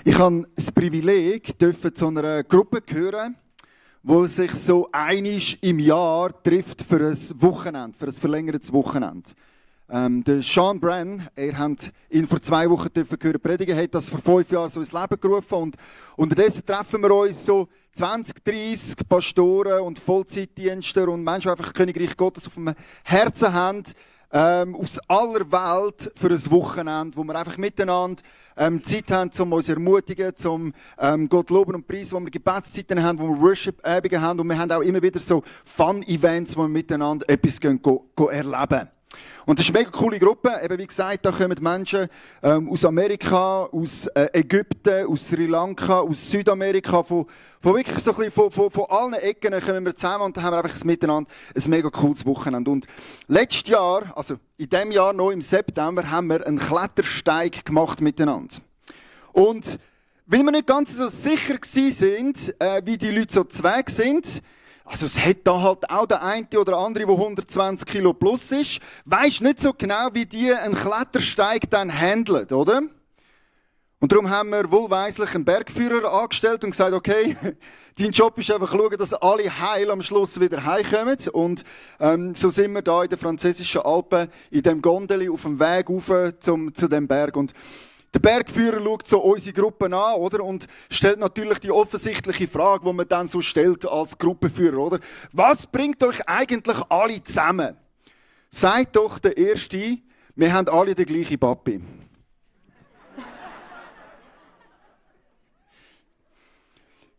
Ich habe das Privileg, zu einer Gruppe gehören, die sich so einmal im Jahr trifft für ein Wochenende, für ein verlängertes Wochenende. Der Sean Brenn, er hat ihn vor 2 Wochen hören predigen, hat das vor 5 Jahren so ins Leben gerufen und unterdessen treffen wir uns so 20, 30 Pastoren und Vollzeitdienste und Menschen, die einfach das Königreich Gottes auf dem Herzen haben, aus aller Welt für ein Wochenende, wo wir einfach miteinander Zeit haben, um uns zu ermutigen, um Gott loben und preisen, wo wir Gebetszeiten haben, wo wir Worship-Abende haben und wir haben auch immer wieder so Fun-Events, wo wir miteinander etwas erleben. Und das ist eine mega coole Gruppe. Eben wie gesagt, da kommen Menschen aus Amerika, aus Ägypten, aus Sri Lanka, aus Südamerika, von wirklich so ein bisschen von allen Ecken kommen wir zusammen und da haben wir einfach miteinander ein mega cooles Wochenende. Und letztes Jahr, also in diesem Jahr noch im September, haben wir einen Klettersteig gemacht miteinander. Und weil wir nicht ganz so sicher waren, wie die Leute so zu Weg sind, also es hat da halt auch der eine oder andere, der 120 Kilo plus ist, weisst nicht so genau, wie die einen Klettersteig dann handeln, oder? Und darum haben wir wohlweislich einen Bergführer angestellt und gesagt, okay, dein Job ist einfach schauen, dass alle heil am Schluss wieder heimkommen. Und so sind wir da in den französischen Alpen, in dem Gondeli auf dem Weg rauf zu dem Berg. Und der Bergführer schaut so unsere Gruppen an, oder? Und stellt natürlich die offensichtliche Frage, die man dann so stellt als Gruppenführer, oder? Was bringt euch eigentlich alle zusammen? Sagt doch der Erste, wir haben alle den gleichen Papi.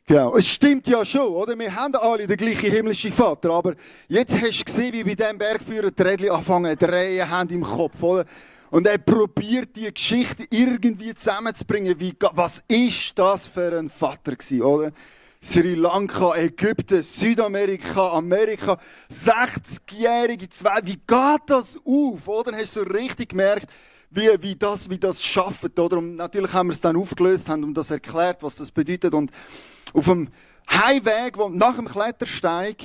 Genau, es stimmt ja schon, oder? Wir haben alle den gleichen himmlischen Vater, aber jetzt hast du gesehen, wie bei diesem Bergführer die Rädchen anfangen zu drehen haben im Kopf, oder? Und er probiert, die Geschichte irgendwie zusammenzubringen. Was ist das für ein Vater gewesen, oder? Sri Lanka, Ägypten, Südamerika, Amerika, 60-jährige zwei. Wie geht das auf, oder? Hast du so richtig gemerkt, wie das schafft, oder? Und natürlich haben wir es dann aufgelöst, haben uns das erklärt, was das bedeutet. Und auf dem Heimweg, nach dem Klettersteig,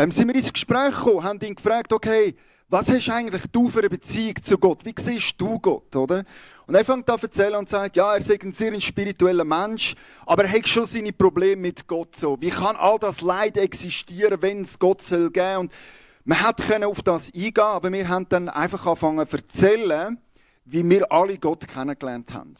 sind wir ins Gespräch gekommen, haben ihn gefragt, okay, was hast eigentlich du für eine Beziehung zu Gott? Wie siehst du Gott, oder? Und er fängt an zu erzählen und sagt, ja, er sei ein sehr spiritueller Mensch, aber er hat schon seine Probleme mit Gott. So. Wie kann all das Leid existieren, wenn es Gott soll geben? Und man hätte auf das eingehen, aber wir haben dann einfach angefangen zu erzählen, wie wir alle Gott kennengelernt haben.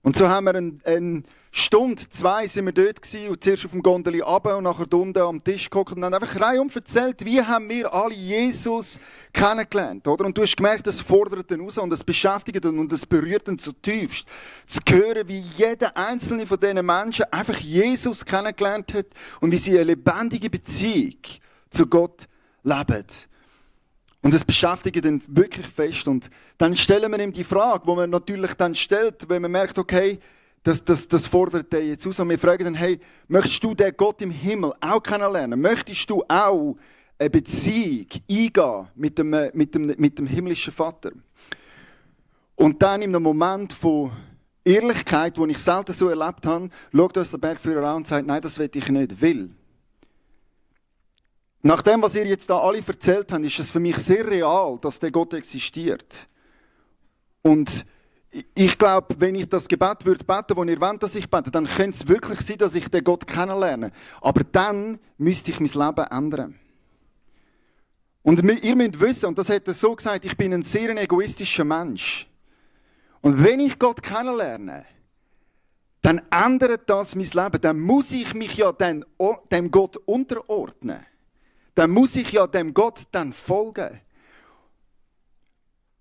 Und so haben wir eine Stunde, 2 sind wir dort gewesen und zuerst auf dem Gondeli runter und nachher unten am Tisch geguckt und dann einfach reihum erzählt, wie haben wir alle Jesus kennengelernt, oder? Und du hast gemerkt, das fordert ihn raus und das beschäftigt ihn und das berührt ihn zutiefst. Zu hören, wie jeder einzelne von diesen Menschen einfach Jesus kennengelernt hat und wie sie eine lebendige Beziehung zu Gott leben. Und es beschäftigt ihn wirklich fest. Und dann stellen wir ihm die Frage, die man natürlich dann stellt, wenn man merkt, okay, das fordert er jetzt aus. Und wir fragen dann, hey, möchtest du den Gott im Himmel auch kennenlernen? Möchtest du auch eine Beziehung eingehen mit dem himmlischen Vater? Und dann in einem Moment von Ehrlichkeit, den ich selten so erlebt habe, schaut uns der Bergführer an und sagt, nein, das will ich nicht, will. Nach dem, was ihr jetzt da alle erzählt habt, ist es für mich sehr real, dass der Gott existiert. Und ich glaube, wenn ich das Gebet würde beten, das ihr wollt, dass ich bete, dann könnte es wirklich sein, dass ich den Gott kennenlerne. Aber dann müsste ich mein Leben ändern. Und ihr müsst wissen, und das hat er so gesagt, ich bin ein sehr egoistischer Mensch. Und wenn ich Gott kennenlerne, dann ändert das mein Leben. Dann muss ich mich ja dem Gott unterordnen. Dann muss ich ja dem Gott dann folgen.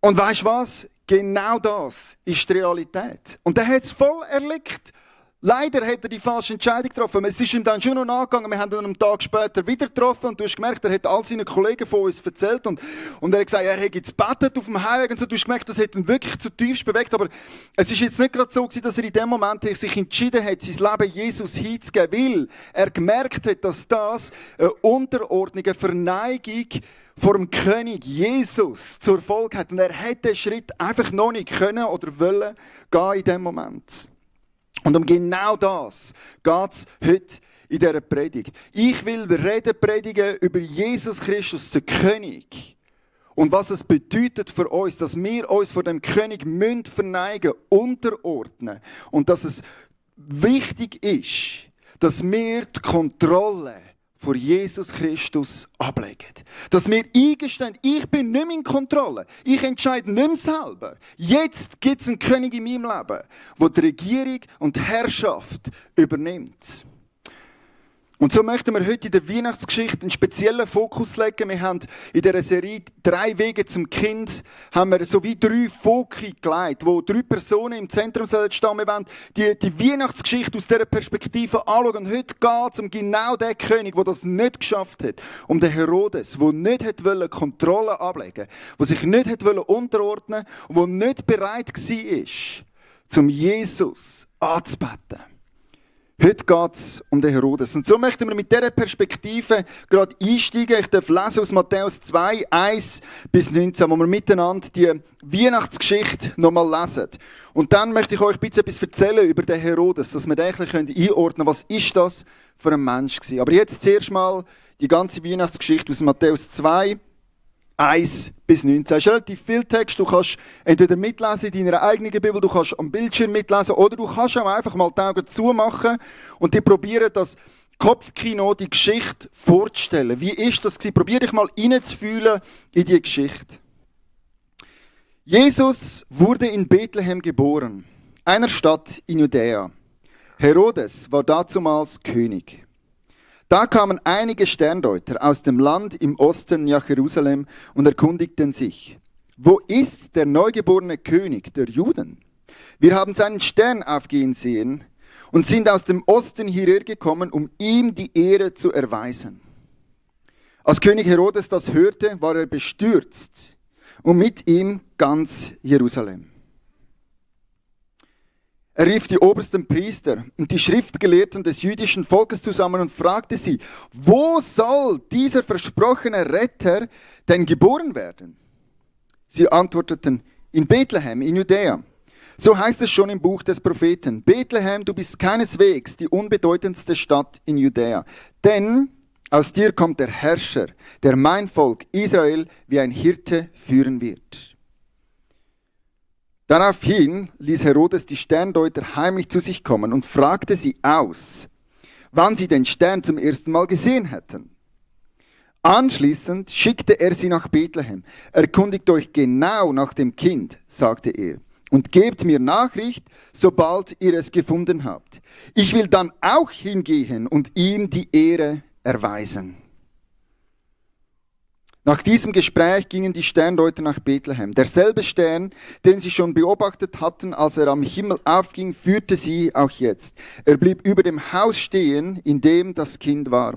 Und weißt du was? Genau das ist die Realität. Und er hat es voll erlickt. Leider hat er die falsche Entscheidung getroffen. Es ist ihm dann schon noch nachgegangen. Wir haben ihn einen Tag später wieder getroffen und du hast gemerkt, er hat all seinen Kollegen von uns erzählt und er hat gesagt, er hätte jetzt gebetet auf dem Heimweg und so. Du hast gemerkt, das hat ihn wirklich zutiefst bewegt. Aber es ist jetzt nicht gerade so gewesen, dass er in dem Moment sich entschieden hat, sein Leben Jesus hinzugeben, weil er gemerkt hat, dass das eine Unterordnung, eine Verneigung vor dem König Jesus zur Folge hat. Und er hätte den Schritt einfach noch nicht können oder wollen gehen in dem Moment. Und um genau das geht es heute in dieser Predigt. Ich will predigen über Jesus Christus, den König. Und was es bedeutet für uns, dass wir uns vor dem König verneigen, unterordnen. Und dass es wichtig ist, dass wir die Kontrolle vor Jesus Christus ablegen. Dass wir eingestehen, ich bin nicht mehr in Kontrolle. Ich entscheide nicht mehr selber. Jetzt gibt es einen König in meinem Leben, der die Regierung und die Herrschaft übernimmt. Und so möchten wir heute in der Weihnachtsgeschichte einen speziellen Fokus legen. Wir haben in dieser Serie 3 Wege zum Kind, haben wir so wie 3 Foki gelegt, wo 3 Personen im Zentrum stehen sollen. Wir wollen die Weihnachtsgeschichte aus dieser Perspektive anschauen. Und heute geht es um genau den König, der das nicht geschafft hat. Um den Herodes, der nicht wollte Kontrolle ablegen, der sich nicht wollte unterordnen und der nicht bereit war, zum Jesus anzubeten. Heute geht es um den Herodes. Und so möchten wir mit dieser Perspektive gerade einsteigen. Ich darf lesen aus Matthäus 2, 1 bis 19, wo wir miteinander die Weihnachtsgeschichte nochmal lesen. Und dann möchte ich euch ein bisschen etwas erzählen über den Herodes, dass wir den einordnen können, was ist das für ein Mensch gewesen. Aber jetzt zuerst mal die ganze Weihnachtsgeschichte aus Matthäus 2, 1 bis 19. Es ist relativ viel Text. Du kannst entweder mitlesen in deiner eigenen Bibel, du kannst am Bildschirm mitlesen oder du kannst auch einfach mal die Augen zumachen und dir probieren, das Kopfkino, die Geschichte vorzustellen. Wie ist das gewesen? Probier dich mal reinzufühlen in die Geschichte. Jesus wurde in Bethlehem geboren, einer Stadt in Judäa. Herodes war dazumals König. Da kamen einige Sterndeuter aus dem Land im Osten nach Jerusalem und erkundigten sich: Wo ist der neugeborene König der Juden? Wir haben seinen Stern aufgehen sehen und sind aus dem Osten hierher gekommen, um ihm die Ehre zu erweisen. Als König Herodes das hörte, war er bestürzt und mit ihm ganz Jerusalem. Er rief die obersten Priester und die Schriftgelehrten des jüdischen Volkes zusammen und fragte sie: Wo soll dieser versprochene Retter denn geboren werden? Sie antworteten: In Bethlehem, in Judäa. So heißt es schon im Buch des Propheten: Bethlehem, du bist keineswegs die unbedeutendste Stadt in Judäa. Denn aus dir kommt der Herrscher, der mein Volk Israel wie ein Hirte führen wird. Daraufhin ließ Herodes die Sterndeuter heimlich zu sich kommen und fragte sie aus, wann sie den Stern zum ersten Mal gesehen hätten. Anschließend schickte er sie nach Bethlehem. Erkundigt euch genau nach dem Kind, sagte er, und gebt mir Nachricht, sobald ihr es gefunden habt. Ich will dann auch hingehen und ihm die Ehre erweisen. Nach diesem Gespräch gingen die Sterndeuter nach Bethlehem. Derselbe Stern, den sie schon beobachtet hatten, als er am Himmel aufging, führte sie auch jetzt. Er blieb über dem Haus stehen, in dem das Kind war.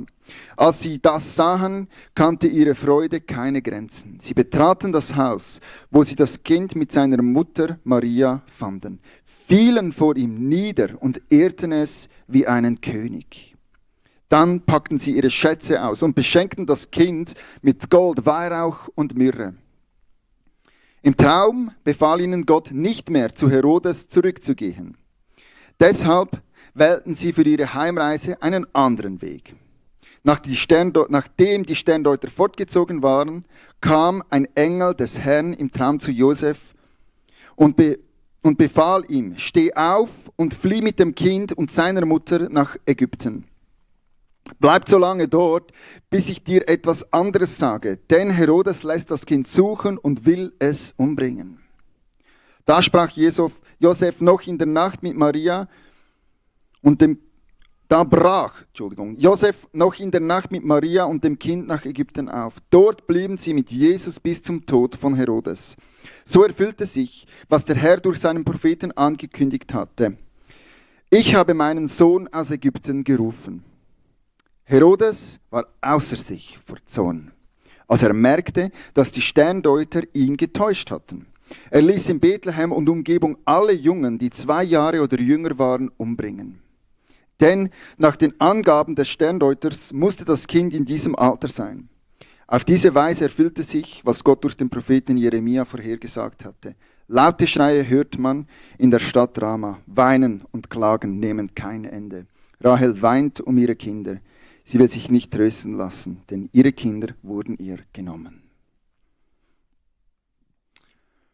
Als sie das sahen, kannte ihre Freude keine Grenzen. Sie betraten das Haus, wo sie das Kind mit seiner Mutter Maria fanden, fielen vor ihm nieder und ehrten es wie einen König. Dann packten sie ihre Schätze aus und beschenkten das Kind mit Gold, Weihrauch und Myrrhe. Im Traum befahl ihnen Gott, nicht mehr zu Herodes zurückzugehen. Deshalb wählten sie für ihre Heimreise einen anderen Weg. Nachdem die Sterndeuter fortgezogen waren, kam ein Engel des Herrn im Traum zu Josef und befahl ihm: Steh auf und flieh mit dem Kind und seiner Mutter nach Ägypten. Bleib so lange dort, bis ich dir etwas anderes sage, denn Herodes lässt das Kind suchen und will es umbringen. Da sprach Josef noch in der Nacht mit Maria und dem Kind nach Ägypten auf. Dort blieben sie mit Jesus bis zum Tod von Herodes. So erfüllte sich, was der Herr durch seinen Propheten angekündigt hatte: Ich habe meinen Sohn aus Ägypten gerufen. Herodes war außer sich vor Zorn, als er merkte, dass die Sterndeuter ihn getäuscht hatten. Er ließ in Bethlehem und Umgebung alle Jungen, die 2 Jahre oder jünger waren, umbringen. Denn nach den Angaben des Sterndeuters musste das Kind in diesem Alter sein. Auf diese Weise erfüllte sich, was Gott durch den Propheten Jeremia vorhergesagt hatte. Laute Schreie hört man in der Stadt Rama. Weinen und Klagen nehmen kein Ende. Rahel weint um ihre Kinder. Sie will sich nicht trösten lassen, denn ihre Kinder wurden ihr genommen.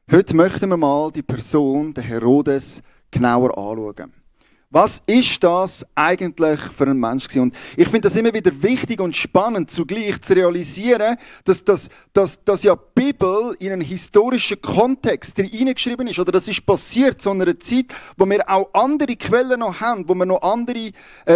Heute möchten wir mal die Person, den Herodes, genauer anschauen. Was ist das eigentlich für ein Mensch gewesen? Und ich finde das immer wieder wichtig und spannend, zugleich zu realisieren, dass ja die Bibel in einen historischen Kontext hineingeschrieben ist. Oder das ist passiert zu einer Zeit, wo wir auch andere Quellen noch haben, wo wir noch andere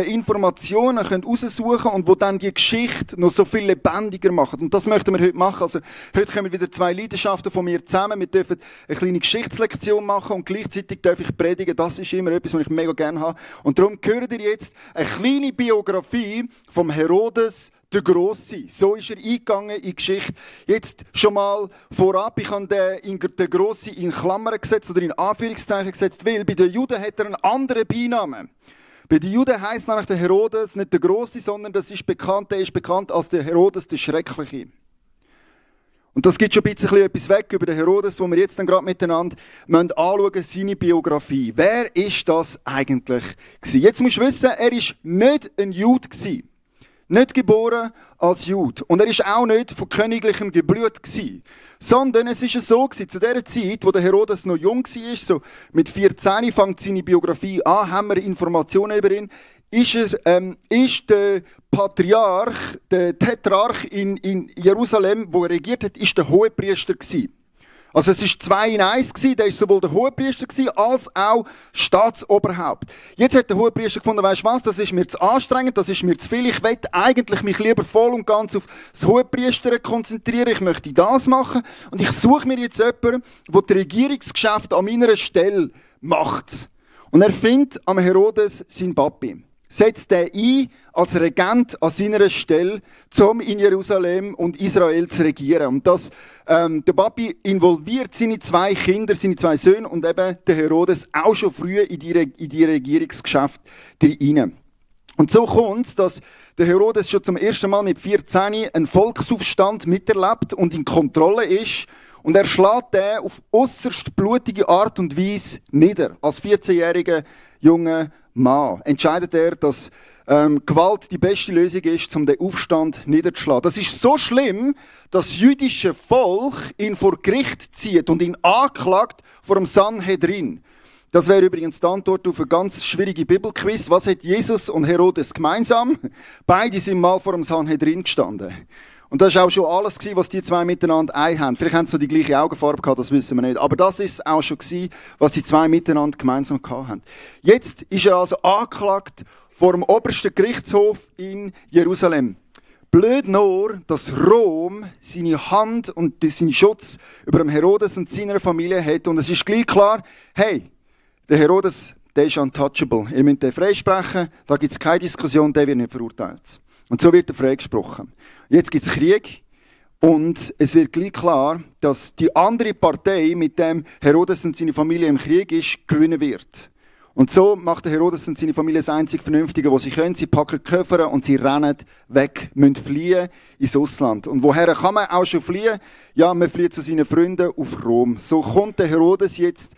Informationen können raussuchen können und wo dann die Geschichte noch so viel lebendiger macht. Und das möchten wir heute machen. Also, heute kommen wieder 2 Leidenschaften von mir zusammen. Wir dürfen eine kleine Geschichtslektion machen und gleichzeitig darf ich predigen. Das ist immer etwas, was ich mega gerne habe. Und darum hört ihr jetzt eine kleine Biografie vom Herodes der Grosse. So ist er eingegangen in die Geschichte. Jetzt schon mal vorab, ich habe den Grosse in Klammern gesetzt oder in Anführungszeichen gesetzt, weil bei den Juden hat er einen anderen Beinamen. Bei den Juden heisst nämlich der Herodes nicht der Grosse, sondern der ist bekannt als der Herodes der Schreckliche. Und das gibt schon ein bisschen etwas weg über den Herodes, wo wir jetzt dann gerade miteinander anschauen müssen, seine Biografie. Wer ist das eigentlich gewesen? Jetzt musst du wissen, er war nicht ein Jude gewesen. Nicht geboren als Jude. Und er war auch nicht von königlichem Geblüt gewesen. Sondern es war so gewesen, zu der Zeit, wo der Herodes noch jung war, so mit 14 fängt seine Biografie an, haben wir Informationen über ihn, ist der Patriarch, der Tetrarch in Jerusalem, wo er regiert hat, ist der Hohepriester gewesen. Also es war 2 in 1 gewesen, der war sowohl der Hohepriester gewesen, als auch Staatsoberhaupt. Jetzt hat der Hohepriester gefunden, weisst du was, das ist mir zu anstrengend, das ist mir zu viel, ich möchte eigentlich mich lieber voll und ganz auf das Hohepriestern konzentrieren, ich möchte das machen und ich suche mir jetzt jemanden, der die Regierungsgeschäfte an meiner Stelle macht. Und er findet am Herodes seinen Papi. Setzt den ein als Regent an seiner Stelle, um in Jerusalem und Israel zu regieren. Und der Papi involviert seine 2 Kinder, seine 2 Söhne und eben den Herodes auch schon früh in die Regierungsgeschäfte hinein. Und so kommt es, dass der Herodes schon zum ersten Mal mit 14 einen Volksaufstand miterlebt und in Kontrolle ist. Und er schlägt den auf äußerst blutige Art und Weise nieder. Als 14-jähriger junger Mann entscheidet er, dass Gewalt die beste Lösung ist, um den Aufstand niederzuschlagen. Das ist so schlimm, dass das jüdische Volk ihn vor Gericht zieht und ihn anklagt vor dem Sanhedrin. Das wäre übrigens die Antwort auf eine ganz schwierige Bibelquiz. Was hat Jesus und Herodes gemeinsam? Beide sind mal vor dem Sanhedrin gestanden. Und das war auch schon alles, was die 2 miteinander haben. Vielleicht haben sie so die gleiche Augenfarbe gehabt, das wissen wir nicht. Aber das ist auch schon, was die 2 miteinander gemeinsam haben. Jetzt ist er also angeklagt vor dem obersten Gerichtshof in Jerusalem. Blöd nur, dass Rom seine Hand und seinen Schutz über dem Herodes und seiner Familie hat. Und es ist gleich klar, hey, der Herodes, der ist untouchable. Ihr müsst den freisprechen, da gibt es keine Diskussion, der wird nicht verurteilt. Und so wird er freigesprochen. Jetzt gibt es Krieg und es wird gleich klar, dass die andere Partei, mit dem Herodes und seine Familie im Krieg ist, gewinnen wird. Und so macht der Herodes und seine Familie das einzig Vernünftige, was sie können. Sie packen die Koffer und sie rennen weg, müssen fliehen ins Ausland. Und woher kann man auch schon fliehen? Ja, man flieht zu seinen Freunden auf Rom. So kommt der Herodes jetzt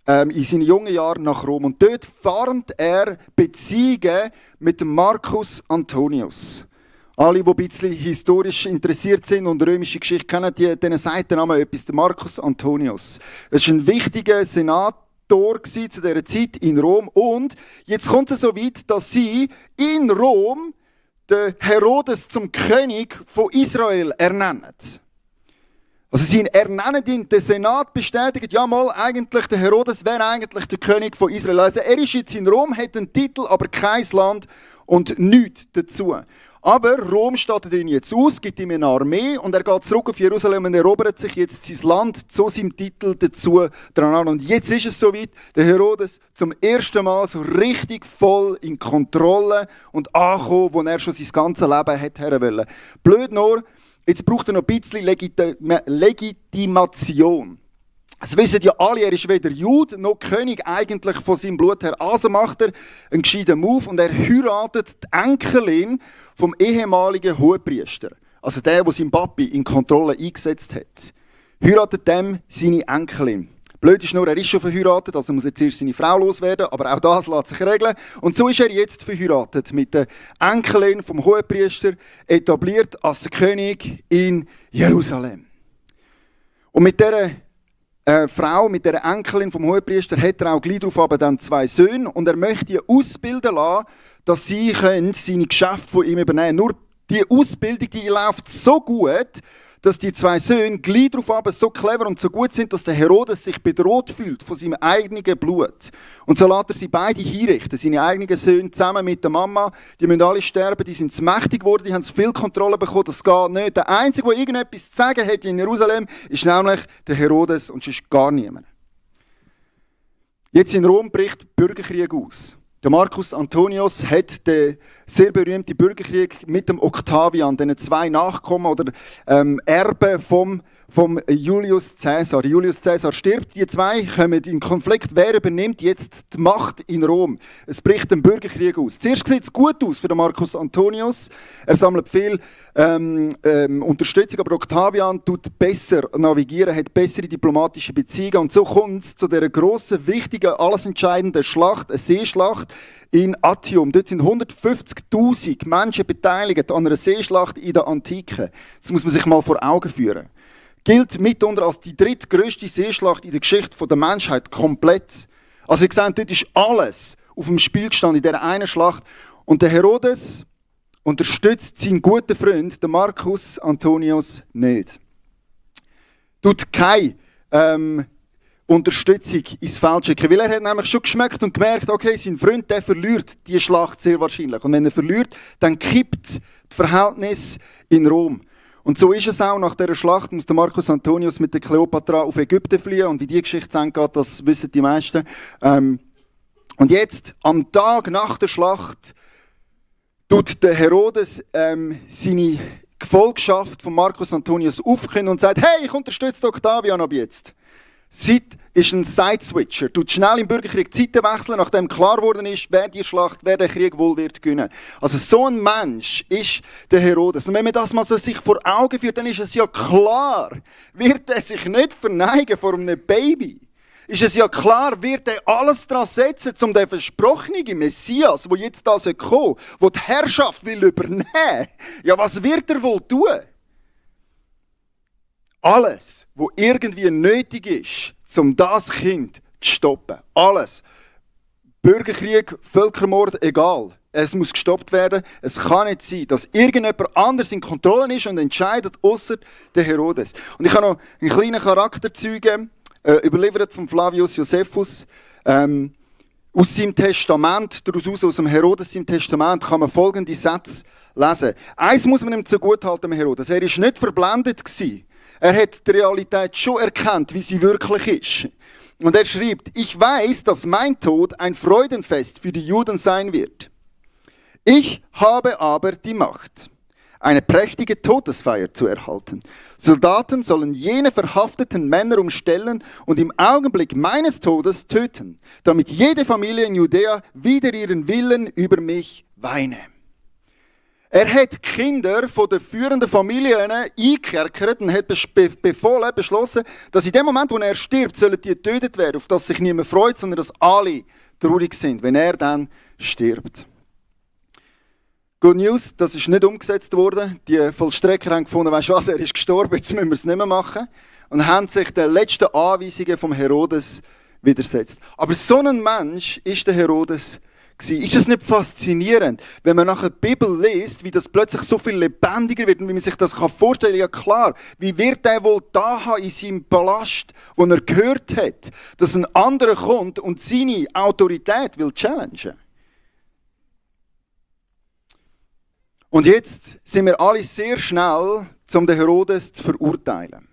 in seinen jungen Jahren nach Rom. Und dort farmt er Beziehungen mit dem Marcus Antonius. Alle, die ein bisschen historisch interessiert sind und römische Geschichte kennen, denen sagt der Name etwas, der Marcus Antonius. Das war ein wichtiger Senator zu dieser Zeit in Rom. Und jetzt kommt es so weit, dass sie in Rom den Herodes zum König von Israel ernennen. Also sie ernennen ihn, der Senat bestätigt, ja mal, eigentlich der Herodes wäre eigentlich der König von Israel. Also er ist jetzt in Rom, hat einen Titel, aber kein Land und nichts dazu. Aber Rom stattet ihn jetzt aus, gibt ihm eine Armee und er geht zurück auf Jerusalem und erobert sich jetzt sein Land zu seinem Titel dazu dran an. Und jetzt ist es soweit, der Herodes zum ersten Mal so richtig voll in Kontrolle und angekommen, wo er schon sein ganzes Leben hat her wollen. Blöd nur, jetzt braucht er noch ein bisschen Legitimation. Das wissen ja alle, er ist weder Jude noch König eigentlich von seinem Blut her. Also macht er einen gescheiten Move und er heiratet die Enkelin vom ehemaligen Hohepriester. Also der seinen Papi in Kontrolle eingesetzt hat. Heiratet dem seine Enkelin. Blöd ist nur, er ist schon verheiratet, also muss jetzt erst seine Frau loswerden, aber auch das lässt sich regeln. Und so ist er jetzt verheiratet mit der Enkelin vom Hohepriester, etabliert als der König in Jerusalem. Und mit dieser Frau mit der Enkelin vom Hohepriester hat er auch gleich darauf aber dann 2 Söhne und er möchte die ausbilden lassen, dass sie können seine Geschäfte von ihm übernehmen. Nur die Ausbildung, die läuft so gut, dass die 2 Söhne gleich darauf aber so clever und so gut sind, dass der Herodes sich bedroht fühlt von seinem eigenen Blut. Und so lässt er sie beide hinrichten, seine eigenen Söhne zusammen mit der Mama. Die müssen alle sterben, die sind zu mächtig geworden, die haben zu viel Kontrolle bekommen, das geht nicht. Der Einzige, der irgendetwas zu sagen hat in Jerusalem, ist nämlich der Herodes und sonst gar niemand. Jetzt in Rom bricht Bürgerkrieg aus. Der Marcus Antonius hat den sehr berühmten Bürgerkrieg mit dem Octavian, den 2 Nachkommen oder Erben vom Julius Caesar. Julius Caesar stirbt, die 2 kommen in Konflikt. Wer übernimmt jetzt die Macht in Rom? Es bricht ein Bürgerkrieg aus. Zuerst sieht es gut aus für den Marcus Antonius. Er sammelt viel Unterstützung, aber Octavian tut besser navigieren, hat bessere diplomatische Beziehungen. Und so kommt es zu dieser grossen, wichtigen, alles entscheidenden Schlacht, eine Seeschlacht in Actium. Dort sind 150'000 Menschen beteiligt an einer Seeschlacht in der Antike. Das muss man sich mal vor Augen führen. Gilt mitunter als die drittgrößte Seeschlacht in der Geschichte der Menschheit komplett. Also ihr seht, dort ist alles auf dem Spiel gestanden in dieser einen Schlacht. Und der Herodes unterstützt seinen guten Freund, den Marcus Antonius, nicht. Tut keine Unterstützung ins Feld schicken. Weil er hat nämlich schon geschmeckt und gemerkt, okay, sein Freund, der verliert die Schlacht sehr wahrscheinlich. Und wenn er verliert, dann kippt das Verhältnis in Rom. Und so ist es auch. Nach dieser Schlacht muss der Marcus Antonius mit der Kleopatra auf Ägypten fliehen. Und wie die Geschichte zu Ende geht, das wissen die meisten. Und jetzt, am Tag nach der Schlacht, tut der Herodes seine Gefolgschaft von Marcus Antonius aufkündigen und sagt, hey, ich unterstütze Octavian ab jetzt. Seid ist ein Side-Switcher. Tut schnell im Bürgerkrieg die Seiten wechseln, nachdem klar geworden ist, wer die Schlacht, wer den Krieg wohl wird gewinnen. Also so ein Mensch ist der Herodes. Und wenn man das mal so sich vor Augen führt, dann ist es ja klar, wird er sich nicht verneigen vor einem Baby. Ist es ja klar, wird er alles daran setzen, um den versprochenen Messias, der jetzt da kommen soll, der die Herrschaft will übernehmen. Ja, was wird er wohl tun? Alles, was irgendwie nötig ist, um das Kind zu stoppen. Alles. Bürgerkrieg, Völkermord, egal. Es muss gestoppt werden. Es kann nicht sein, dass irgendjemand anders in Kontrolle ist und entscheidet, außer der Herodes. Und ich habe noch einen kleinen Charakterzeugen, überliefert von Flavius Josephus. Aus seinem Testament, daraus aus dem Herodes seinem Testament, kann man folgende Sätze lesen. Eins muss man ihm zugutehalten, dem Herodes. Er war nicht verblendet gewesen. Er hat die Realität schon erkannt, wie sie wirklich ist. Und er schreibt, ich weiß, dass mein Tod ein Freudenfest für die Juden sein wird. Ich habe aber die Macht, eine prächtige Todesfeier zu erhalten. Soldaten sollen jene verhafteten Männer umstellen und im Augenblick meines Todes töten, damit jede Familie in Judäa wider ihren Willen über mich weine. Er hat Kinder von den führenden Familien eingekerkert und hat beschlossen, dass in dem Moment, wo er stirbt, sollen die getötet werden, auf das sich niemand freut, sondern dass alle traurig sind, wenn er dann stirbt. Good News, das ist nicht umgesetzt worden. Die Vollstrecker haben gefunden, weißt du was, er ist gestorben, jetzt müssen wir es nicht mehr machen. Und haben sich den letzten Anweisungen vom Herodes widersetzt. Aber so ein Mensch ist der Herodes. Ist es nicht faszinierend, wenn man nachher die Bibel liest, wie das plötzlich so viel lebendiger wird und wie man sich das vorstellen kann? Ja klar, wie wird er wohl da haben in seinem Palast, wo er gehört hat, dass ein anderer kommt und seine Autorität will challengen? Und jetzt sind wir alle sehr schnell, um den Herodes zu verurteilen.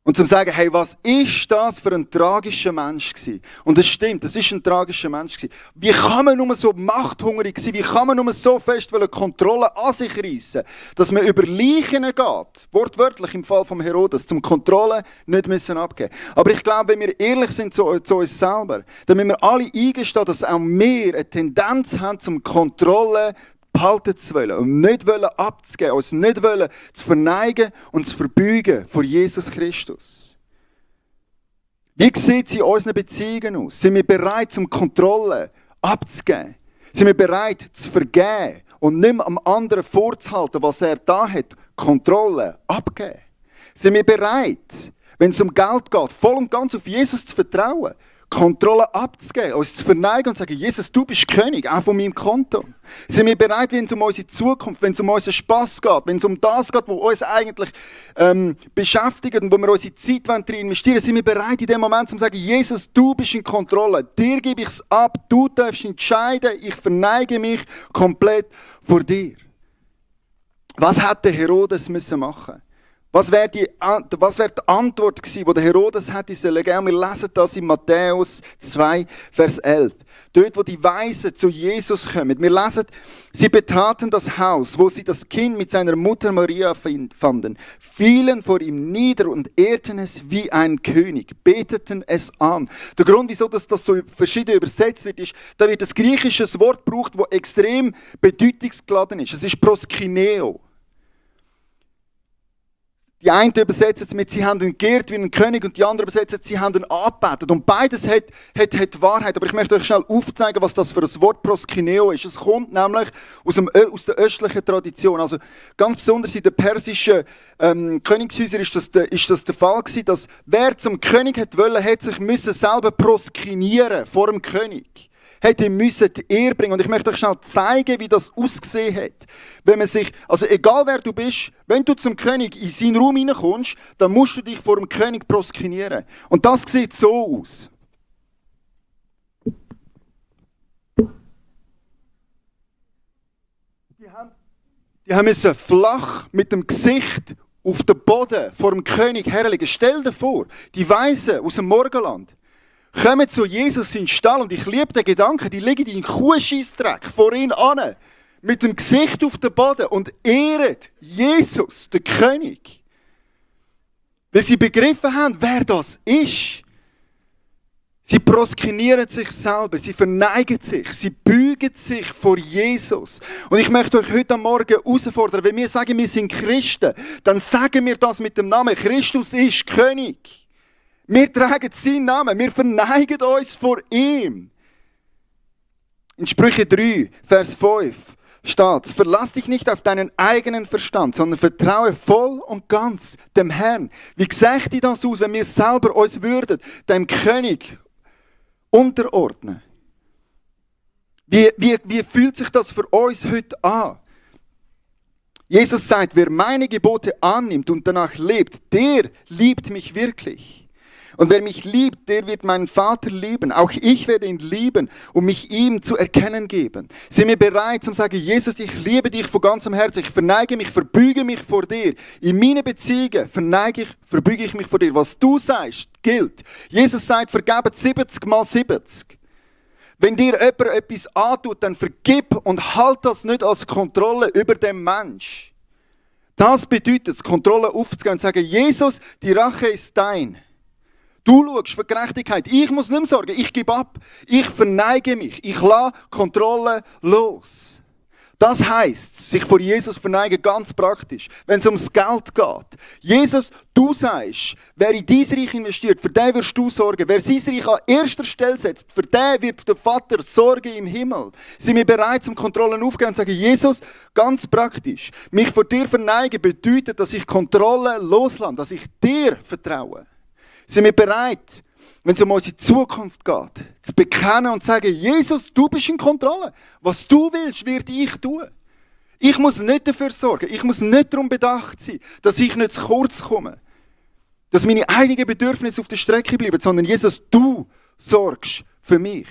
Und zu sagen, hey, was ist das für ein tragischer Mensch gewesen? Und es stimmt, das ist ein tragischer Mensch gewesen. Wie kann man nur so machthungrig sein? Wie kann man nur so fest Kontrolle an sich reissen, dass man über Leichen geht, wortwörtlich im Fall von Herodes, zum Kontrolle nicht müssen abgeben. Aber ich glaube, wenn wir ehrlich sind zu uns selber, dann müssen wir alle eingestehen, dass auch wir eine Tendenz haben, zum Kontrolle behalten zu wollen und nicht abzugeben, uns nicht zu verneigen und zu verbeugen vor Jesus Christus. Wie sieht es in unseren Beziehungen aus? Sind wir bereit, zum Kontrolle abzugeben? Sind wir bereit, zu vergeben und nicht mehr am anderen vorzuhalten, was er da hat? Kontrolle abgeben. Sind wir bereit, wenn es um Geld geht, voll und ganz auf Jesus zu vertrauen, Kontrolle abzugeben, uns zu verneigen und zu sagen, Jesus, du bist König, auch von meinem Konto. Sind wir bereit, wenn es um unsere Zukunft, wenn es um unseren Spass geht, wenn es um das geht, was uns eigentlich beschäftigt und wo wir unsere Zeit drin investieren, sind wir bereit, in dem Moment zu sagen, Jesus, du bist in Kontrolle, dir gebe ich es ab, du darfst entscheiden, ich verneige mich komplett vor dir. Was hätte Herodes müssen machen? Was wäre die Antwort gewesen, die der Herodes hätte sollen geben? Wir lesen das in Matthäus 2, Vers 11. Dort, wo die Weisen zu Jesus kommen. Wir lesen, sie betraten das Haus, wo sie das Kind mit seiner Mutter Maria fanden, fielen vor ihm nieder und ehrten es wie ein König, beteten es an. Der Grund, wieso das so verschieden übersetzt wird, ist, da wird ein griechisches Wort gebraucht, das extrem bedeutungsgeladen ist. Es ist proskineo. Die einen übersetzen es mit, sie haben ihn geehrt wie ein König und die anderen übersetzen es, sie haben ihn angebetet. Und beides hat Wahrheit. Aber ich möchte euch schnell aufzeigen, was das für ein Wort proskineo ist. Es kommt nämlich aus der östlichen Tradition. Also ganz besonders in den persischen Königshäusern ist das der Fall gewesen, dass wer zum König wollte, hat sich selber proskinieren vor dem König. Hätte müssen die Ehre bringen. Und ich möchte euch schnell zeigen, wie das ausgesehen hat. Wenn man sich, also egal wer du bist, wenn du zum König in seinen Raum hineinkommst, dann musst du dich vor dem König proskinieren. Und das sieht so aus. Die haben müssen flach mit dem Gesicht auf den Boden vor dem König herlegen. Stell dir vor, die Weisen aus dem Morgenland kommen zu Jesus in den Stall und ich liebe den Gedanken, die liegen in Kuhscheissdreck vor ihn an, mit dem Gesicht auf den Boden und ehren Jesus, den König. Weil sie begriffen haben, wer das ist. Sie proskinieren sich selber, sie verneigen sich, sie beugen sich vor Jesus. Und ich möchte euch heute Morgen herausfordern, wenn wir sagen, wir sind Christen, dann sagen wir das mit dem Namen, Christus ist König. Wir tragen seinen Namen, wir verneigen uns vor ihm. In Sprüche 3, Vers 5 steht: Verlass dich nicht auf deinen eigenen Verstand, sondern vertraue voll und ganz dem Herrn. Wie sähe das aus, wenn wir selber uns würden, dem König unterordnen? Wie fühlt sich das für uns heute an? Jesus sagt, wer meine Gebote annimmt und danach lebt, der liebt mich wirklich. Und wer mich liebt, der wird meinen Vater lieben. Auch ich werde ihn lieben und mich ihm zu erkennen geben. Sind wir bereit, zu sagen, Jesus, ich liebe dich von ganzem Herzen. Ich verneige mich, verbeuge mich vor dir. In meinen Beziehungen verbeuge ich mich vor dir. Was du sagst, gilt. Jesus sagt, vergebet 70 mal 70. Wenn dir jemand etwas antut, dann vergib und halt das nicht als Kontrolle über den Mensch. Das bedeutet es, Kontrolle aufzugeben und zu sagen, Jesus, die Rache ist dein. Du schaust für Gerechtigkeit. Ich muss nicht mehr sorgen. Ich gebe ab. Ich verneige mich. Ich lasse Kontrolle los. Das heisst, sich vor Jesus verneigen, ganz praktisch. Wenn es ums Geld geht. Jesus, du sagst, wer in dein Reich investiert, für den wirst du sorgen. Wer sein Reich an erster Stelle setzt, für den wird der Vater sorgen im Himmel. Sind wir bereit, zum Kontrollen aufzugehen und sagen, Jesus, ganz praktisch, mich vor dir verneigen bedeutet, dass ich Kontrolle loslasse, dass ich dir vertraue. Sind wir bereit, wenn es um unsere Zukunft geht, zu bekennen und zu sagen, Jesus, du bist in Kontrolle. Was du willst, werde ich tun. Ich muss nicht dafür sorgen, ich muss nicht darum bedacht sein, dass ich nicht zu kurz komme. Dass meine eigenen Bedürfnisse auf der Strecke bleiben, sondern Jesus, du sorgst für mich.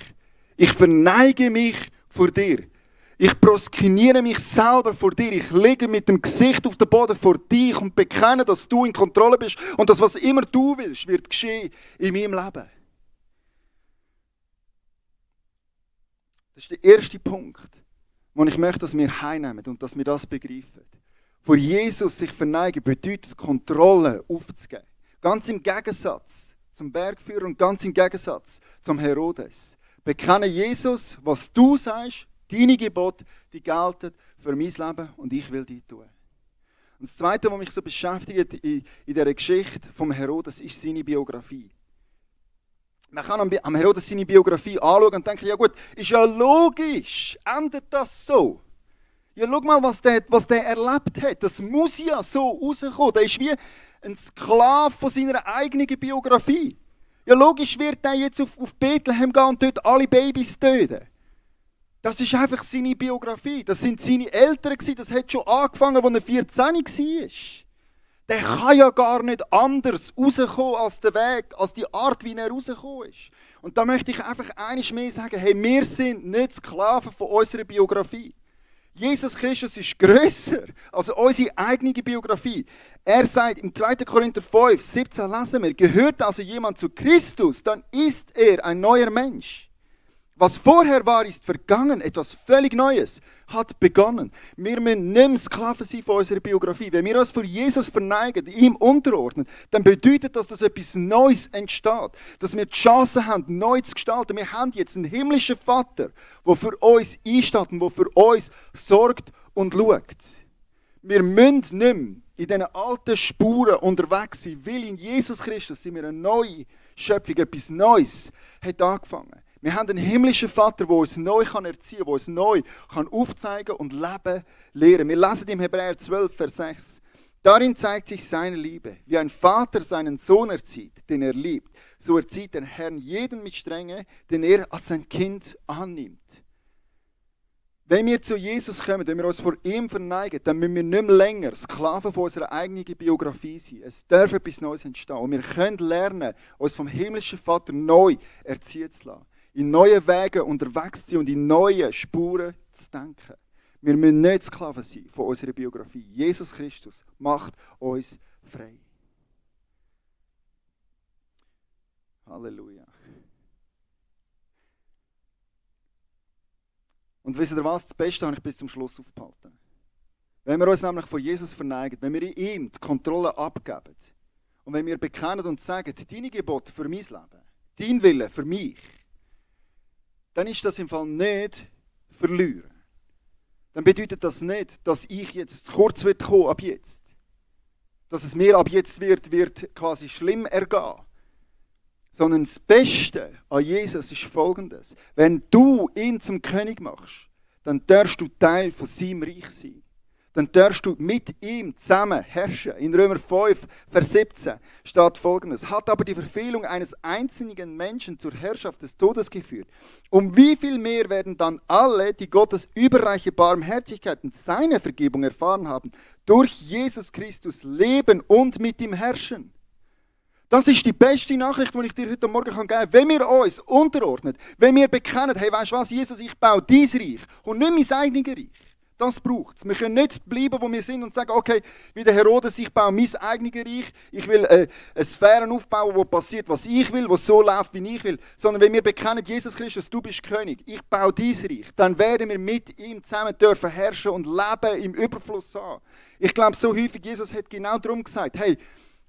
Ich verneige mich vor dir. Ich proskiniere mich selber vor dir. Ich liege mit dem Gesicht auf den Boden vor dich und bekenne, dass du in Kontrolle bist und dass was immer du willst, wird geschehen in meinem Leben. Das ist der erste Punkt, den ich möchte, dass wir heimnehmen und dass wir das begreifen. Vor Jesus sich verneigen bedeutet, Kontrolle aufzugeben. Ganz im Gegensatz zum Bergführer und ganz im Gegensatz zum Herodes. Bekenne Jesus, was du sagst, deine Gebote, die gelten für mein Leben und ich will die tun. Und das Zweite, was mich so beschäftigt in dieser Geschichte vom Herodes, ist seine Biografie. Man kann am Herodes seine Biografie anschauen und denken, ja gut, ist ja logisch, endet das so? Ja, schau mal, was der erlebt hat. Das muss ja so rauskommen. Der ist wie ein Sklave von seiner eigenen Biografie. Ja, logisch wird er jetzt auf Bethlehem gehen und dort alle Babys töten. Das ist einfach seine Biografie. Das sind seine Eltern gewesen. Das hat schon angefangen, als er 14 war. Der kann ja gar nicht anders rauskommen als der Weg, als die Art, wie er rausgekommen ist. Und da möchte ich einfach eines mehr sagen, hey, wir sind nicht Sklaven von unserer Biografie. Jesus Christus ist grösser als unsere eigene Biografie. Er sagt im 2. Korinther 5, 17 lesen wir, gehört also jemand zu Christus, dann ist er ein neuer Mensch. Was vorher war, ist vergangen, etwas völlig Neues hat begonnen. Wir müssen nicht mehr Sklaven sein von unserer Biografie. Wenn wir uns vor Jesus verneigen, ihm unterordnen, dann bedeutet das, dass etwas Neues entsteht. Dass wir die Chance haben, neu zu gestalten. Wir haben jetzt einen himmlischen Vater, der für uns einsteht und der für uns sorgt und schaut. Wir müssen nicht mehr in diesen alten Spuren unterwegs sein, weil in Jesus Christus sind wir eine neue Schöpfung, etwas Neues hat angefangen. Wir haben einen himmlischen Vater, der uns neu erziehen kann, der uns neu aufzeigen und Leben lehren. Wir lesen im Hebräer 12, Vers 6. Darin zeigt sich seine Liebe. Wie ein Vater seinen Sohn erzieht, den er liebt, so erzieht der Herr jeden mit Strenge, den er als sein Kind annimmt. Wenn wir zu Jesus kommen, wenn wir uns vor ihm verneigen, dann müssen wir nicht mehr länger Sklaven von unserer eigenen Biografie sein. Es darf etwas Neues entstehen. Und wir können lernen, uns vom himmlischen Vater neu erziehen zu lassen. In neue Wege unterwegs zu sein und in neue Spuren zu denken. Wir müssen nicht Sklaven sein von unserer Biografie. Jesus Christus macht uns frei. Halleluja. Und wisst ihr was? Das Beste habe ich bis zum Schluss aufgehalten. Wenn wir uns nämlich vor Jesus verneigen, wenn wir ihm die Kontrolle abgeben und wenn wir bekennen und sagen, deine Gebote für mein Leben, dein Wille für mich, dann ist das im Fall nicht verlieren. Dann bedeutet das nicht, dass ich jetzt zu kurz wird kommen ab jetzt. Dass es mir ab jetzt wird quasi schlimm ergehen. Sondern das Beste an Jesus ist Folgendes. Wenn du ihn zum König machst, dann darfst du Teil von seinem Reich sein. Dann darfst du mit ihm zusammen herrschen. In Römer 5, Vers 17 steht Folgendes. Hat aber die Verfehlung eines einzigen Menschen zur Herrschaft des Todes geführt. Um wie viel mehr werden dann alle, die Gottes überreiche Barmherzigkeit und seine Vergebung erfahren haben, durch Jesus Christus leben und mit ihm herrschen? Das ist die beste Nachricht, die ich dir heute Morgen geben kann. Wenn wir uns unterordnen, wenn wir bekennen, hey, weißt du was, Jesus, ich baue dein Reich und nicht mein eigenes Reich. Das braucht es. Wir können nicht bleiben, wo wir sind und sagen, okay, wie der Herodes, ich baue mein eigenes Reich, ich will eine Sphäre aufbauen, wo passiert, was ich will, wo so läuft, wie ich will. Sondern wenn wir bekennen, Jesus Christus, du bist König, ich baue dein Reich, dann werden wir mit ihm zusammen dürfen herrschen und Leben im Überfluss haben. Ich glaube, so häufig, Jesus hat genau darum gesagt, hey,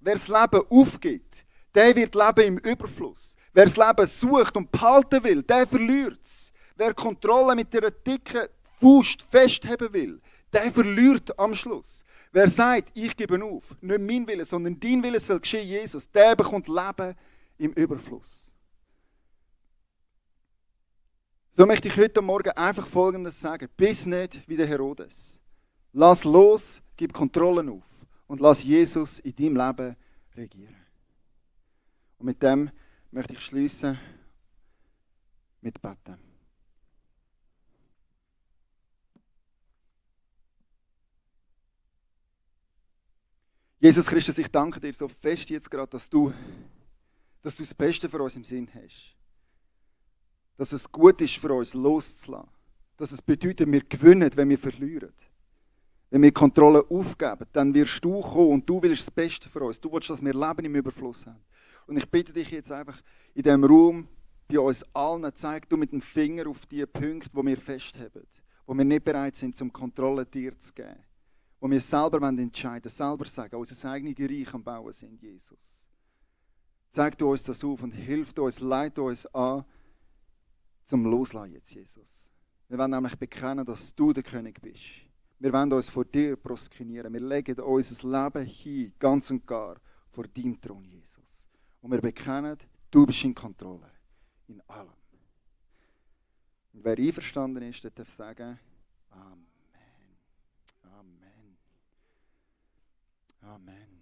wer das Leben aufgibt, der wird leben im Überfluss. Wer das Leben sucht und behalten will, der verliert es. Wer Kontrolle mit einer dicken Faust festheben will, der verliert am Schluss. Wer sagt, ich gebe auf, nicht mein Wille, sondern dein Wille soll geschehen, Jesus, der bekommt Leben im Überfluss. So möchte ich heute Morgen einfach Folgendes sagen. Bist nicht wie der Herodes. Lass los, gib Kontrollen auf und lass Jesus in deinem Leben regieren. Und mit dem möchte ich schließen mit Beten. Jesus Christus, ich danke dir so fest jetzt gerade, dass du das Beste für uns im Sinn hast. Dass es gut ist für uns loszulassen. Dass es bedeutet, wir gewinnen, wenn wir verlieren. Wenn wir Kontrolle aufgeben, dann wirst du kommen und du willst das Beste für uns. Du willst, dass wir Leben im Überfluss haben. Und ich bitte dich jetzt einfach in diesem Raum, bei uns allen, zeig du mit dem Finger auf die Punkte, wo wir festheben. Wo wir nicht bereit sind, zum Kontrolle dir zu geben. Wo wir selber entscheiden, selber sagen, unser eigenes Reich am Bauen sind, Jesus. Zeig du uns das auf und hilf uns, leite uns an, zum Loslassen jetzt, Jesus. Wir wollen nämlich bekennen, dass du der König bist. Wir wollen uns vor dir proskenieren. Wir legen unser Leben hin, ganz und gar, vor deinem Thron, Jesus. Und wir bekennen, du bist in Kontrolle, in allem. Und wer einverstanden ist, der darf sagen, Amen. Amen. Amen.